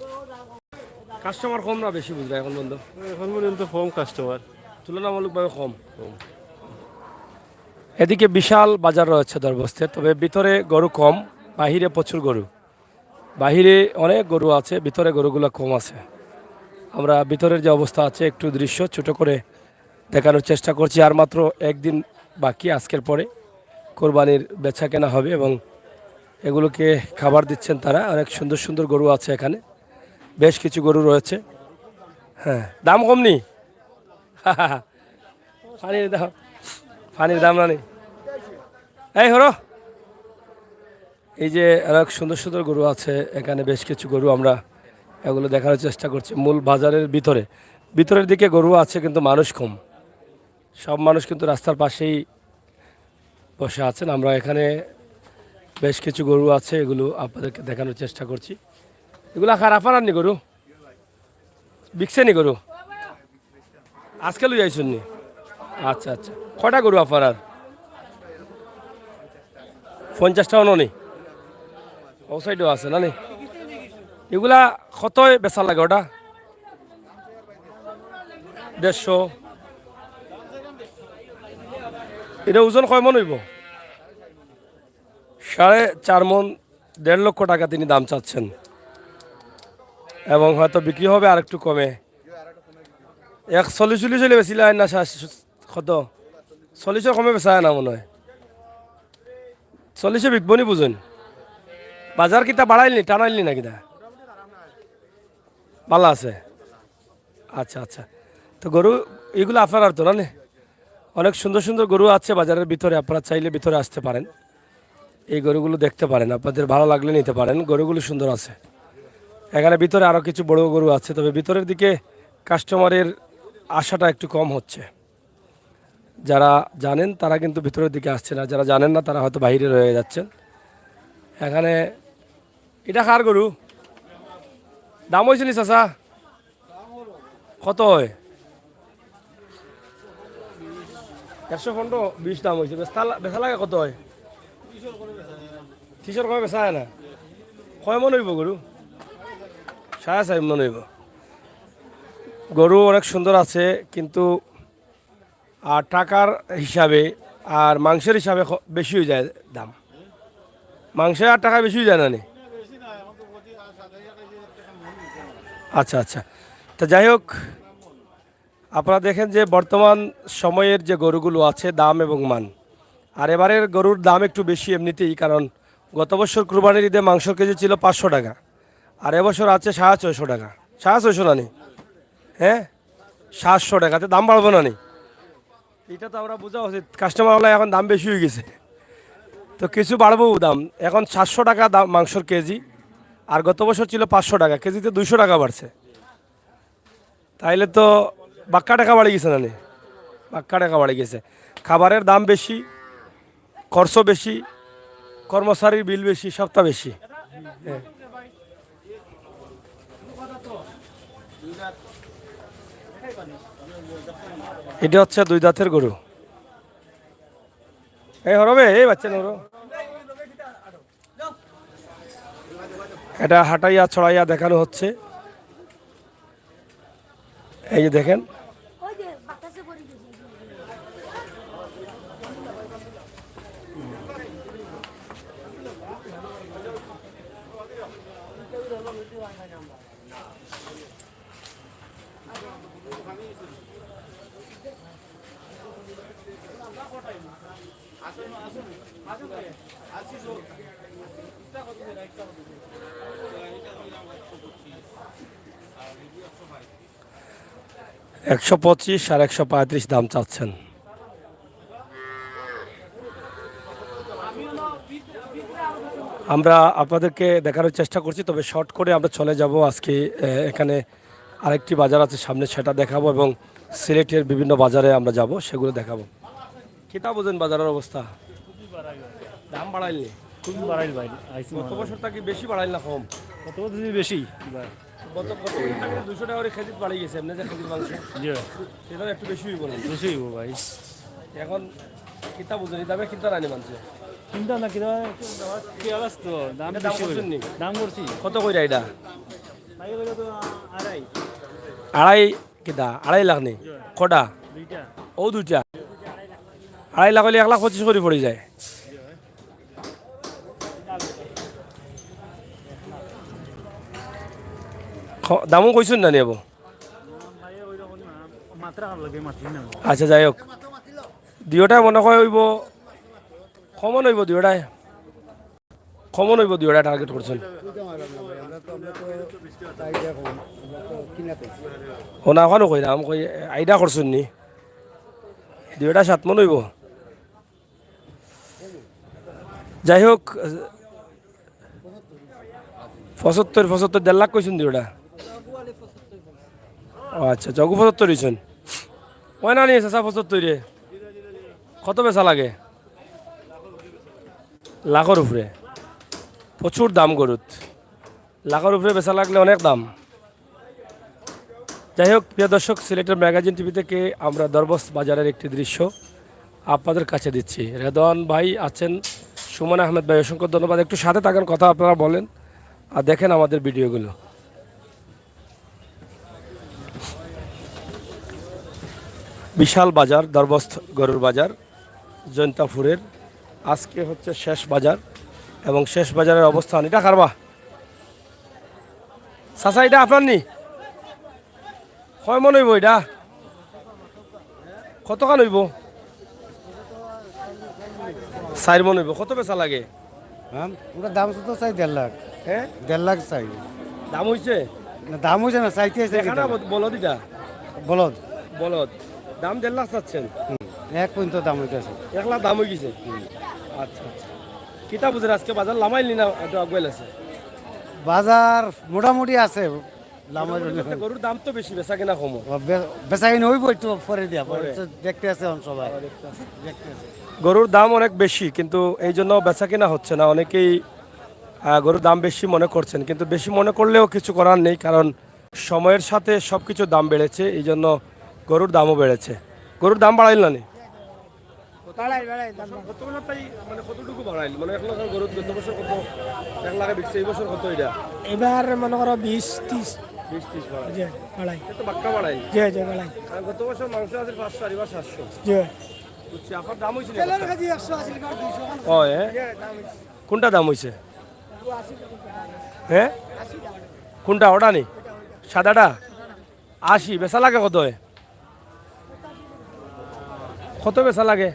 কাস্টমার কম না বেশি বুঝবা এখন বন্ধ? এখন পর্যন্ত কম কাস্টমার। তুলনামূলকভাবে কম। কম। এদিকে বিশাল বাজার রয়েছে দরবস্তের, তবে ভিতরে গরু কম, বাহিরে প্রচুর গরু। বাহিরে অনেক গরু আছে, ভিতরে গরুগুলো কম আছে। আমরা ভিতরের যে অবস্থা আছে, একটু দৃশ্য ছোট করে দেখানোর চেষ্টা করছি। আর মাত্র একদিন বাকি, আজকের পরে কোরবানির বেচা কেনা হবে এবং এগুলোকে খাবার দিচ্ছেন তারা। অনেক সুন্দর সুন্দর গরু আছে এখানে, বেশ কিছু গরু রয়েছে। হ্যাঁ, দাম কম নি? পানির দাম, পানির দাম না নি? এই হরো, এই যে অনেক সুন্দর সুন্দর গরু আছে এখানে, বেশ কিছু গরু আমরা এগুলো দেখানোর চেষ্টা করছি। মূল বাজারের ভিতরে, ভিতরের দিকে গরু আছে কিন্তু মানুষ কম, সব মানুষ কিন্তু রাস্তার পাশেই বসে আছেন। আমরা এখানে বেশ কিছু গরু আছে, এগুলো আপনাদেরকে দেখানোর চেষ্টা করছি। এগুলা কার, আফারার নি গরু? বিকছে নি গরু? আজকে লই আইছুন নি? আচ্ছা, আচ্ছা। কয়টা গরু আফারার? পঞ্চাশটা অনো নি? ও সাইডও আছে না নি? এগুলা কত বেচা লাগে ওটা? দেড়শো। এটা ওজন কয় মন হইব? সাড়ে চার মন, দেড় লক্ষ টাকা তিনি দাম চাচ্ছেন এবং হয়তো বিক্রি হবে আর একটু কমে। এক চল্লিশ চল্লিশ হইলে বেশি লাগে না, সা-, কত? চল্লিশের কমে বেচা যায় না মনে হয়। চল্লিশে বিকবো নি বুঝুন। বাজার কিতা বাড়াইল নি, টানাইল নি না কিতা? ভালো আছে। আচ্ছা, আচ্ছা। তো গরু এগুলো আপনার আর তো না নে? অনেক সুন্দর সুন্দর গরু আছে বাজারের ভিতরে, আপনারা চাইলে ভিতরে আসতে পারেন, এই গরুগুলো দেখতে পারেন, আপনাদের ভালো লাগলে নিতে পারেন। গরুগুলো সুন্দর আছে, এখানে ভিতরে আরও কিছু বড় গরু আছে, তবে ভিতরের দিকে কাস্টমারের আসাটা একটু কম হচ্ছে। যারা জানেন তারা কিন্তু ভিতরের দিকে আসছেন, আর যারা জানেন না তারা হয়তো বাইরে রয়ে যাচ্ছেন। এখানে এটা কার গরু? দাম হয়েছে নি চাচা? কত হয়? একশো পনেরো, বিশ দাম হয়েছে। বেচা লা-, বেচা লাগে কত হয়? তিরিশর কমে বেচা যায় না। কয় মন হইব গরু? সাড়ে চার মন হইব। গরু অনেক সুন্দর আছে, কিন্তু আর টাকার হিসাবে আর মাংসের হিসাবে খ-, বেশি হয়ে যায় দাম। মাংস আর টাকা বেশি হয়ে যায় না নি? আচ্ছা, আচ্ছা। তো যাই হোক, আপনারা দেখেন যে বর্তমান সময়ের যে গরুগুলো আছে, দাম এবং মান, আর এবারের গরুর দাম একটু বেশি এমনিতেই, কারণ গত বছর কুরবানির ঈদে মাংসর কেজি ছিল পাঁচশো টাকা, আর এবছর আছে সাড়ে ছয়শো টাকা। সাড়ে ছয়শো না নি? হ্যাঁ, সাতশো টাকাতে দাম বাড়বো না নি? এটা তো আমরা বোঝা উচিত, কাস্টমার হলে এখন দাম বেশি হয়ে গেছে, তো কিছু বাড়বো দাম। এখন সাতশো টাকা দাম মাংসর কেজি, আর গত বছর ছিল পাঁচশো টাকা, কেজিতে দুইশো টাকা বাড়ছে। তাইলে তো বাক্কা টাকা বাড়ি গেছে না নি? বাক্কা টাকা বাড়ি গেছে। খাবারের দাম বেশি, খরচ বেশি, কর্মচারীর বিল বেশি, সবটা বেশি। হ্যাঁ। এটা হচ্ছে দুই দাঁতের গরু। এই হরবে, এই বাচ্চা নেই হরো। এটা হাঁটাইয়া ছড়াইয়া দেখানো হচ্ছে। এই যে দেখেন, একশো পঁচিশ আর একশো পঁয়ত্রিশ দাম চাচ্ছেন। আমরা আপনাদেরকে দেখানোর চেষ্টা করছি, তবে শর্ট করে আমরা চলে যাব আজকে। আহ, এখানে আরেকটি বাজার আছে সামনে, সেটা দেখাবো এবং সিলেটের বিভিন্ন বাজারে আমরা যাব, সেগুলো দেখাবো। কিতা বুঝেন বাজারের অবস্থা? দাম বাড়াইল নি? খুবই বাড়াইল ভাই, আইসি গত মাল। বছর থাকি বেশি বাড়াইল না কম? গত বছর বেশি এবার। গত, গত বছর থাকি দুইশো টাকা করে কেজিত বাড়ি গেছে, এমনি যে কেজির মাংস। জি। এটা একটু বেশি হইব না? বেশি হইব ভাই। এখন কিতা বুঝেন, এই দামে কিনতা নানি মানছে? কিনতা না, কিতা, কি অবস্থা? দাম এটা দাম বেশি করছেন হইল। নি? দাম করছি। কত কইরা এটা? ভাই, ওইটা তো আড়াই। আড়াই কিতা? আড়াই লাখ নি? জি। কটা? দুইটা। ও দুইটা। আড়াই লাখ হইলে এক লাখ পঁচিশ করে পড়ি যায়। খ-, দামও কইছেন না নি আবো? মাত্রা ভালো লাগে, মাত্রই না। আচ্ছা, যাই হোক, দুইটাই মনে হয় হইব, কমন হইব দুইটাই। কমন হইব দুইটা টার্গেট করছেন। ও না, ওখানে কইরাম, কই আইডিয়া করছেন নি? দুইটা সাত মন হইব। যাই হোক, পঁচাত্তর, পঁচাত্তর, দেড় লাখ কইছেন দুইটা। ও আচ্ছা, আচ্ছা, অগু পঁচাত্তর হইছেন। ওই না নিয়ে চাচা পঁচাত্তর রে। কত বেচা লাগে? লাখর উপরে। প্রচুর দাম গরুত। লাখর উপরে বেচা লাগলে অনেক দাম। যাই হোক, প্রিয় দর্শক, সিলেটের ম্যাগাজিন টিভি থেকে আমরা দরবস্ত বাজারের একটি দৃশ্য আপনাদের কাছে দিচ্ছি। রেদওয়ান ভাই আছেন, সুমন আহমেদ ভাই, অসংখ্য ধন্যবাদ। একটু সাথে থাকেন, কথা আপনারা বলেন আর দেখেন আমাদের ভিডিওগুলো। বিশাল বাজার, দরবস্ত গরুর বাজার জৈন্তাপুরের। আজকে হচ্ছে শেষ বাজার এবং শেষ বাজারের অবস্থান। এটা কারবা? চাচা, এটা আপনার নি? কয় মন হইব এটা? কতখান হইব? চার মন হইব। কত বেচা লাগে? হ্যাঁ, ওটা দাম তো চাই দেড় লাখ। হ্যাঁ? দেড় লাখ চাই। দাম হইছে? না, দাম হইছে না, চাইতে আছে। দেখা না, বলদ এটা? বলদ। বলদ। দাম দেড় লাখ চাচ্ছেন? হুম, এক পর্যন্ত দাম হইতেছে। এক লাখ দাম হয়ে গেছে? হুম। আচ্ছা, আচ্ছা। কিতা বুঝেন আজকে বাজার লামাইল নি না একটু আগুয়াইল আছে? বাজার মোটামুটি আছে। লামাইল গরুর দাম তো বেশি, বেচা কিনা কম। ও, বে-, বেচা কিনা হইব একটু পরে দিয়া, পরে পরে। তো দেখতে আছে এখন সবাই। আবার দেখতে আছে। দেখতে আছে। গরুর দাম অনেক বেশি, কিন্তু এই জন্য বেচা কিনা হচ্ছে না। অনেকেই, আহ, গরুর দাম বেশি মনে করছেন, কিন্তু বেশি মনে করলেও কিছু করার নেই, কারণ সময়ের সাথে সব কিছুর দাম বেড়েছে, এই জন্য গরুর দামও বেড়েছে। গরুর দাম বাড়াইল না নি? বাড়াইল, বাড়াইল, দাম বাড়াইল। গত বছর তাই, মানে, কতটুকু বাড়াইল? মানে, এক লাখ গরুত গত বছর কত, এক লাখে বিকছে, এই বছর কত এটা? এবার মনে করো বিশ, ত্রিশ। বিশ, ত্রিশ বাড়াইল। জি, বাড়াইল। এটা তো বাক্কা বাড়াইল। জি, জি, বাড়াইল। আর গত বছর মাংস আছিল পাঁচশো, আর এবার সাতশো। জি। বুঝছি, আপনার দাম হইছে না? তেলের কেজি একশো আশি টাকা, দুইশো খান। ও, হ্যাঁ? জি, দাম হইছে। কোনটা দাম হইছে? হ্যাঁ? কোনটা, ওটা নি? সাদাটা? আশি, বেচা লাগে কত হয়? কত বেচা লাগে?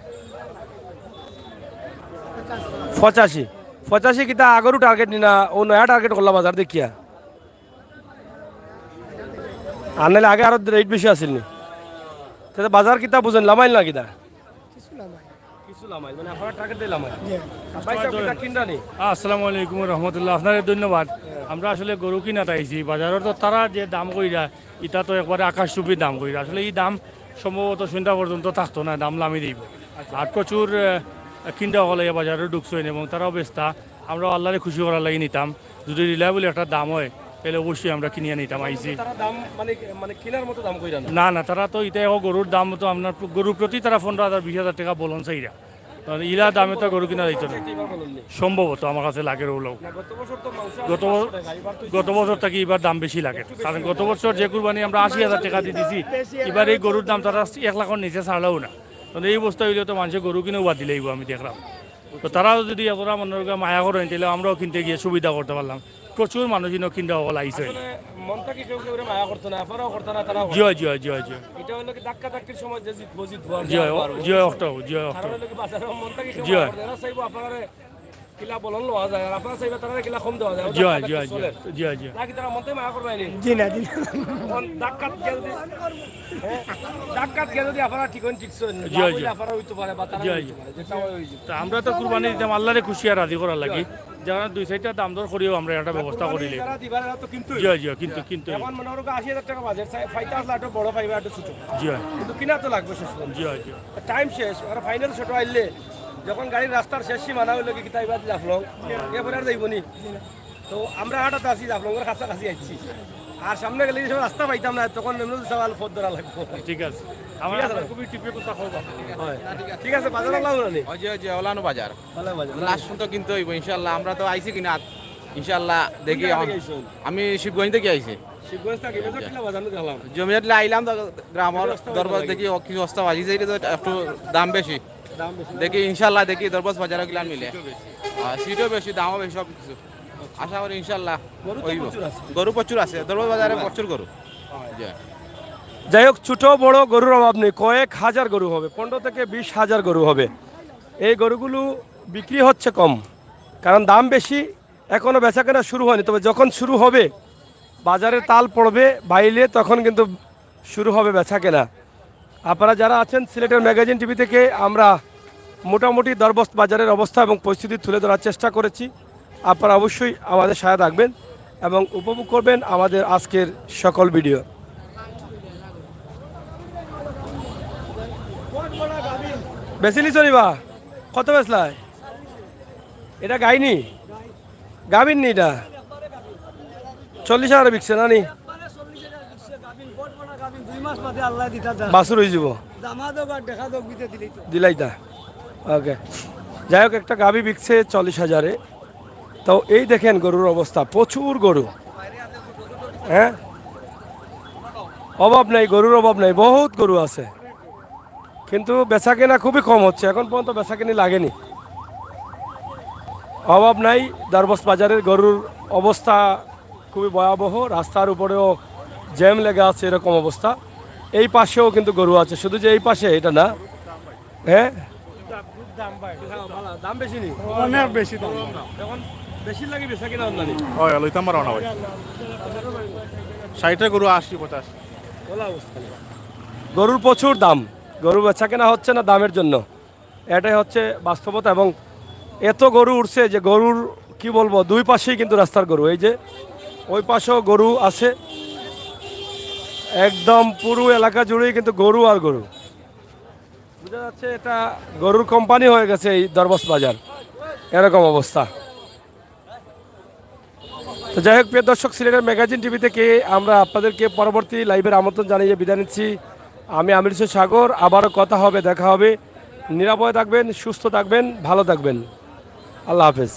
পঁচাশি। পঁচাশি কিতা আগরও টার্গেট নি না, ও নয়া টার্গেট করলা বাজার দেখিয়া? আর নাইলে আগে আরো রেট বেশি আছিল নি? তে বাজার কিতা বুঝেন, লামাইল না কিতা? কিছু লামাইল। কিছু লামাইল, মানে আপনারা টার্গেট দিয়ে লামাইল। জি। ভাই সাহেব, কিতা কিনরা নি? আসসালামু আলাইকুম রহমতুল্লাহ, আপনারে ধন্যবাদ। আমরা আসলে গরু কিনাত আইছি, বাজারর তো তারা যে দাম কইরা, ইটা তো একবারে আকাশচুম্বী দাম কইরা। আসলে ই দাম সম্ভবত সন্ধ্যা পর্যন্ত থাকতো না, দাম লামি দিব। আর প্রচুর, আহ, কিনরা অকল এই বাজারো ঢুকছইন এবং তারাও বেচতা। আমরাও আল্লারে খুশি করার লাগি নিতাম। যদি রিলায়েবল একটা দাম হয়, তাহলে অবশ্যই আমরা কিনিয়া নিতাম আইছি। তারা দাম মানে, মানে কিনার মতো দাম কইরা না? না, না, তারা তো ইটা এখন গরুর দাম তো আপনার প্র-, গরুর প্রতি তারা পনেরো হাজার, বিশ হাজার টাকা বলন চাইরা। কারণ ইলা দামে তো গরু কিনা যাইতো না। এবার বলন নি। সম্ভবত আমার কাছে লাগে ওগুলো। না, গত বছর তো মাংস গত ব-, পাঁচশো টাকা, এবার তো গত বছর থাকি এবার দাম বেশি লাগে। কারণ গত বছর যে কুরবানি আমরা আশি হাজার টাকা দিয়ে দিছি, এবার এই গরুর দাম তারা এক লাখর নিচে ছাড়লেও না। কারণ এই অবস্থা হইলে তো মানুষের গরু কিনেও বাদ দিলেই আমি দেখলাম। তো তারাও যদি এতটা মনে করি মায়া করেন, তাহলে আমরাও কিনতে গিয়ে সুবিধা করতে পারলাম। প্রচুর মানুষ ইনো কিনরা অকল আইছে। আসলে মন থাকি কেউ কেউ মায়া করতো না, আপনারাও করতো না, তারাও করতো জি না। জি জি জি এটা হলো কি ধাক্কা ধাক্কির সময় যে জিতবো জিতবো আর জি হারবো হারবো। জি অক্টো জি কারণ অক্টো হলো কি বাজারে মন থাকি কেউ জি। মায়া করতো না। এরা চাইবো আপনারা কিলা বলন লওয়া যায়, আর আপনারা চাইবো তারা কিলা কম দেওয়া যায়। জি ধাক্কা জি ধাক্কি জি চলের। জি জি নাকি তারা মন থাকি মায়া করবে নি? জি না, জি না। কোন ধাক্কা গিয়া যদি হ্যাঁ, ধাক্কা গিয়া যদি আপনারা ঠিক হন, ঠিক হন, জি, লাভ জি। হইলে আপনারা হইতে পারে বা তারা জি, হইতে জি। পারে, যেটা হয় হইতে পারে। তো আমরা তো কুরবানি দিতাম আল্লাহরে খুশি আর রাজি করার লাগি। যারা দুই সাইডটা দাম দর করিও আমরা একটা ব্যবস্থা করিলে। যারা দিবার এরা তো কিনতোই। জি জি কিন্তু কিন্তু এখন মনে করো আশি হাজার টাকা বাজেট, চাই- পাইতে আসলে একটু বড় পাইবা, একটু ছোট। জি কিন্তু কিনা তো লাগবে শেষ পর্যন্ত। জি জি টাইম শেষ, আর ফাইনাল ছোট আইলে যখন গাড়ির রাস্তার শেষ সীমানা হইলো কি কিতা এবার জাফলং, এরপরে আর যাইবো নি। তো আমরা হাটাতে আছি, জাফলংয়ের কাছাকাছি আইছি। আর সামনে গেলে সব রাস্তা পাইতাম না, তখন এমনি সওয়াল ফোন ধরা লাগবো। ঠিক আছে। আমরা ঠিক আছে। আমরা খুবই টিপে কথা কইবা। হয়। ঠিক আছে, বাজার আল্লাহ জানি। ওই যে ওই যে ওলানো বাজার। ভালো বাজার। লাস্ট তো কিনতে হইব ইনশাআল্লাহ। আমরা তো আইছি কিনা ইনশাআল্লাহ দেখি কোন জায়গা এখন। থেকে আইছেন? আমি শিবগঞ্জ থেকে আইছি। শিবগঞ্জ থেকে মেজর টিলা বাজার নিতে গেলাম। জমিয়াতলে আইলাম তো গ্রামর এটা রাস্তা দরবার ভালো দেখি ও কিছু অস্তা বাজি যাই তো একটু দাম বেশি। দাম বেশি। দেখি ইনশাআল্লাহ দেখি দরবাজ বাজারও কিলা মিলে। আর সিটও বেশি, দামও বেশি, সব কিছু। আশা করি ইনশাআল্লাহ গরু তো হইব। প্রচুর আছে। গরু প্রচুর আছে, দরবাজ বাজারে প্রচুর গরু। জি। যাই হোক, ছোট বড় গরুর অভাব নেই, কয়েক হাজার গরু হবে, পনেরো থেকে বিশ হাজার গরু হবে। এই গরুগুলো বিক্রি হচ্ছে কম, কারণ দাম বেশি, এখনো বেচা কেনা শুরু হয়নি। তবে যখন শুরু হবে, বাজারে তাল পড়বে বাইলে, তখন কিন্তু শুরু হবে বেচা কেনা। আপনারা যারা আছেন সিলেটের ম্যাগাজিন টিভি থেকে, আমরা মোটামুটি দরবস্ত বাজারের অবস্থা এবং পরিস্থিতি তুলে ধরার চেষ্টা করেছি। আপনারা অবশ্যই আমাদের সাথে থাকবেন এবং উপভোগ করবেন আমাদের আজকের সকল ভিডিও। বেশি নিছো নিবা? কত বেচলায়? এটা গাইনি? গাভীর নি এটা? চল্লিশ হাজারে বিকছে না নি? দুই মাস বাদে আল্লাহ দিতা দা। বাছুর হয়ে যাব। দামা দোক আর দেখা দোক বিতে দিলেই তো। দিলাইতা। ওকে। যাই হোক, একটা গাভী বিকছে চল্লিশ হাজারে। তো এই দেখেন গরুর অবস্থা, প্রচুর গরু। হ্যাঁ, অভাব নাই, গরুর অভাব নাই, বহুত গরু আছে, কিন্তু বেচা কেনা খুবই কম হচ্ছে। এখন পর্যন্ত বেচা কিনি লাগেনি, অভাব নাই। দরবস্ত বাজারের গরুর অবস্থা খুবই ভয়াবহ, রাস্তার উপরেও জ্যাম লেগে আছে, এরকম অবস্থা। এই পাশেও কিন্তু গরু আছে, শুধু যে এই পাশে এটা না। হ্যাঁ, দাম বেশি নি? অনেক বেশি দাম। এখন বেশি লাগে বেচা কিনা আমদানি। হয়, লইতাম পারো না ভাই। ষাটটা গরু আশি পঁচাশি। ওলা অবস্থা নেই। গরুর প্রচুর দাম, গরু বেচা কেনা হচ্ছে না দামের জন্য, এটাই হচ্ছে বাস্তবতা। এবং এত গরু উঠছে যে গরুর কি বলবো, দুই পাশেই কিন্তু রাস্তার গরু। এই যে ওই পাশেও গরু আছে, একদম পুরো এলাকা জুড়েই কিন্তু গরু আর গরু। বোঝা যাচ্ছে এটা গরুর কোম্পানি হয়ে গেছে এই দরবস্ত বাজার, এরকম অবস্থা। তো যাই হোক, প্রিয় দর্শক, সিলেটের ম্যাগাজিন টিভি থেকে আমরা আপনাদেরকে পরবর্তী লাইভের আমন্ত্রণ জানিয়ে বিদায় নিচ্ছি। আমি আমির হোসেন সাগর, আবারও কথা হবে, দেখা হবে। নিরাপদে থাকবেন, সুস্থ থাকবেন, ভালো থাকবেন। আল্লাহ হাফেজ।